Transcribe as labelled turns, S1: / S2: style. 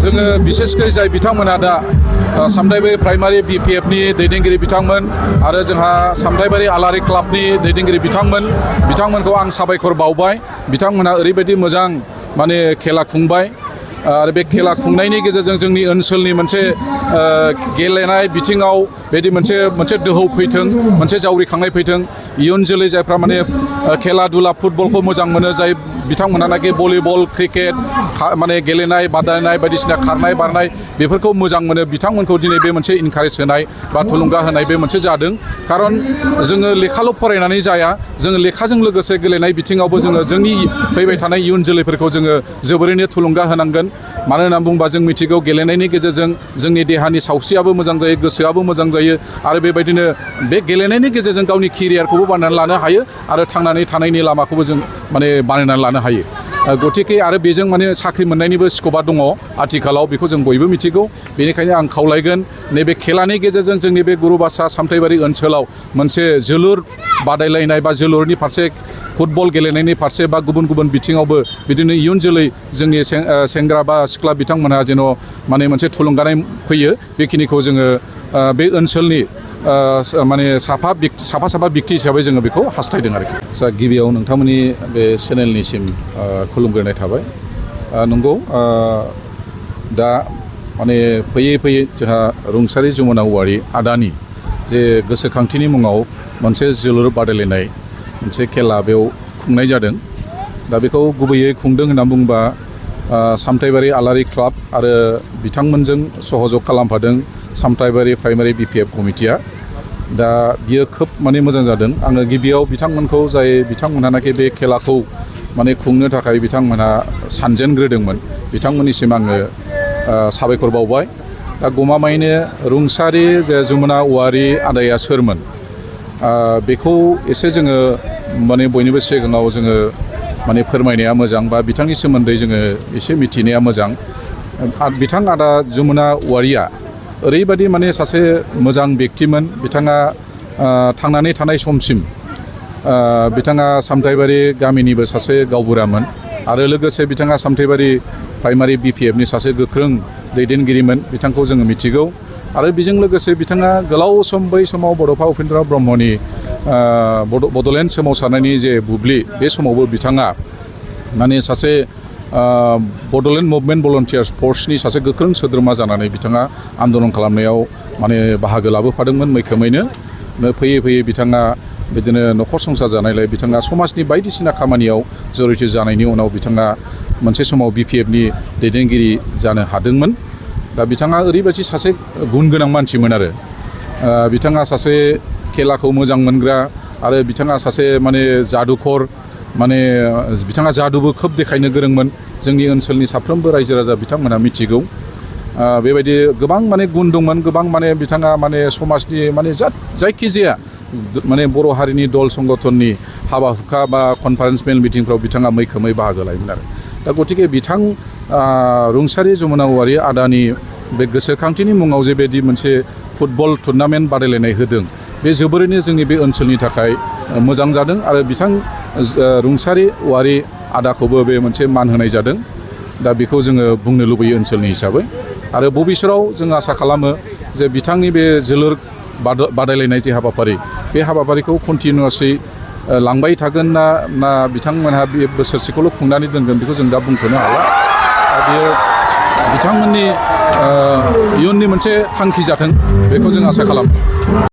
S1: जोङो बिसेसकै जाय बिथांमोना दा सामथाइबारि प्राइमारि BPFनि दैदेनगिरि बिथांमोन आरो जोंहा सामथाइबारि आलारि क्लाबनि दैदेनगिरि बिथांमोनखौ आं साबायखर बावबाय। बिथांमोनहा ओरैबायदि मोजां माने खेला खुंबाय आरो बे खेला खुंनायनि गेजेरजों जोंनि ओनसोलनि मोनसे गेलेनाय बिथिङाव बेदि मोनसे दोहौ फैथों, मोनसे जावरिखांनाय फैथों। इयुन जोलै जायफ्रा माने खेला दुला फुटबलखौ मोजां मोनो, जाय बिथांमोनहानाखि भलिबल, क्रिकेट माने गेलेनाय बादायनाय बायदिसिना खारनाय बारनाय बेफोरखौ मोजां मोनो, बिथांमोनखौ दिनै बे मोनसे इनकारेज होनाय बा थुलुंगा होनाय बे मोनसे जादों। खारन जोङो लेखाल' फरायनानै जाया, जोङो लेखाजों लोगोसे गेलेनाय बिथिङावबो जोङो जोंनि फैबाय थानाय इयुन जोलैफोरखौ जोङो जोबोरैनो थुलुंगा होनांगोन। मानो होनना बुङोबा जों मिथिगौ गेलेनायनि गेजेरजों जोंनि देहानि सावस्रियाबो मोजां जायो, गोसोआबो मोजां जायो आरो बेबायदिनो बे गेलेनायनि गेजेरजों गावनि केरियारखौबो बानायनानै लानो हायो आरो थांनानै थानायनि लामाखौबो जों माने बानायनानै लानो हायो। गतिके आरो बेजों माने साख्रि मोननायनिबो स्कपा दङ आथिखालाव, बेखौ जों बयबो मिथिगौ। बेनिखायनो आं खावलायगोन नैबे खेलानि गेजेरजों जोंनि बे गुरुबासा सामथाइबारि ओनसोलाव मोनसे जोलुर बादायलायनाय बा जोलुरनि फारसे, फुटबल गेलेनायनि फारसे बा गुबुन गुबुन बिथिङावबो बिदिनो इयुन जोलै जोंनि सेंग्रा बा सिख्ला बिथांमोनहा जेन' माने मोनसे थुलुंगानाय फैयो, बेखिनिखौ जोङो बे ओनसोलनि माने साफा बिक्ति हिसाबै जोङो बेखौ हास्थायदों आरोखि। गिबियाव नोंथांमोननि बे चेनेलनिसिम खुलुमग्रोनाय थाबाय। नंगौ, दा माने फैयै जोंहा रुंसारि जमुना औवारि आदानि जे गोसोखांथिनि मुङाव मोनसे जोलुर बादायलायनाय मोनसे खेला बेयाव खुंनाय जादों। दा बेखौ गुबैयै खुंदों होनना बुङोबा सामथाइबारि आलारि क्लाब आरो बिथांमोनजों सहजग खालामफादों सामथाइबारि प्राइमारि BPF कमिटिया। दा बियो खोब माने मोजां जादों। आङो गिबियाव बिथांमोनखौ, जाय बिथांमोनहानाखि बे खेलाखौ माने खुंनो थाखाय बिथांमोनहा सानजेनग्रोदोंमोन, बिथांमोननिसिम आङो साबायखर बावबाय। दा गमामायैनो रुंसारि जे जमुना औवारि आदाया सोरमोन बेखौ एसे जोङो माने बयनिबो सिगाङाव जोङो माने फोरमायनाया मोजां बा बिथांनि सोमोन्दै जोङो एसे मिथिनाया मोजां। बिथां आदा जमुना औवारिया ओरैबायदि माने सासे मोजां बेक्तिमोन। बिथाङा थांनानै थानाय समसिम बिथाङा सामथाइबारि गामिनिबो सासे गावबुरामोन आरो लोगोसे बिथाङा सामथाइबारि प्राइमारि BPFनि सासे गोख्रों दैदेनगिरिमोन, बिथांखौ जोङो मिथिगौ। आरो बेजों लोगोसे बिथाङा गोलाव सम बै समाव बड'फा उपेन्द्र ब्रह्मनि बड'लेण्ड सोमावसारनायनि जे बुब्लि, बे समावबो बिथाङा माने सासे बड'लेण्ड मुभमेन्ट भलन्टियार्स फर्सनि सासे गोख्रों सोद्रोमा जानानै बिथाङा आन्दलन खालामनायाव माने बाहागो लाबोफादोंमोन मैखोमैनो। फैयै बिथाङा बिदिनो न'खर संसार जानायलाय बिथाङा समाजनि बायदिसिना खामानियाव जरित जानायनि उनाव बिथाङा मोनसे समाव BPFनि दैदेनगिरि जानो हादोंमोन। दा बिथाङा ओरैबायदि सासे गुन गोनां मानसिमोन आरो बिथाङा सासे खेलाखौ मोजां मोनग्रा आरो बिथाङा सासे माने जादुखर, माने बिथाङा जादुबो खोब देखायनो गोरोंमोन। जोंनि ओनसोलनि साफ्रोमबो रायजो राजा बिथांमोनहा मिथिगौ। बेबायदि गोबां माने गुन दंमोन, गोबां माने बिथाङा माने समाजनि माने जायखिजाया माने बर' हारिनि दल संगठननि हाबा हुखा बा कनफारेन्स मेल मिटिंफ्राव बिथाङा मैखोमै बाहागो लायोमोन आरो। दा गतिके बिथां रुंसारि जमुना औवारि आदानि बे गोसोखांथिनि मुङाव जेबायदि मोनसे फुटबल टुर्नामेन्ट बादायलायनाय होदों, बे जोबोरैनो जोंनि बे ओनसोलनि थाखाय मोजां जादों आरो बिथां रुंसारि औवारि आदाखौबो बे मोनसे मान होनाय जादों। दा बेखौ जोङो बुंनो लुबैयो ओनसोलनि हिसाबै। आरो भबिष्यताव जों आसा खालामो जे बिथांनि बे जोलुर बादायलायनाय जे हाबाफारि, बे हाबाफारिखौ कन्टिनिउसै लांबाय थागोन ना बिथांमोनहा बे बोसोरसेखौल' खुंनानै दोनगोन, बेखौ जों दा बुंथ'नो हाला। बेयो बिथांमोननि इयुननि मोनसे थांखि जाथों, बेखौ जों आसा खालामो।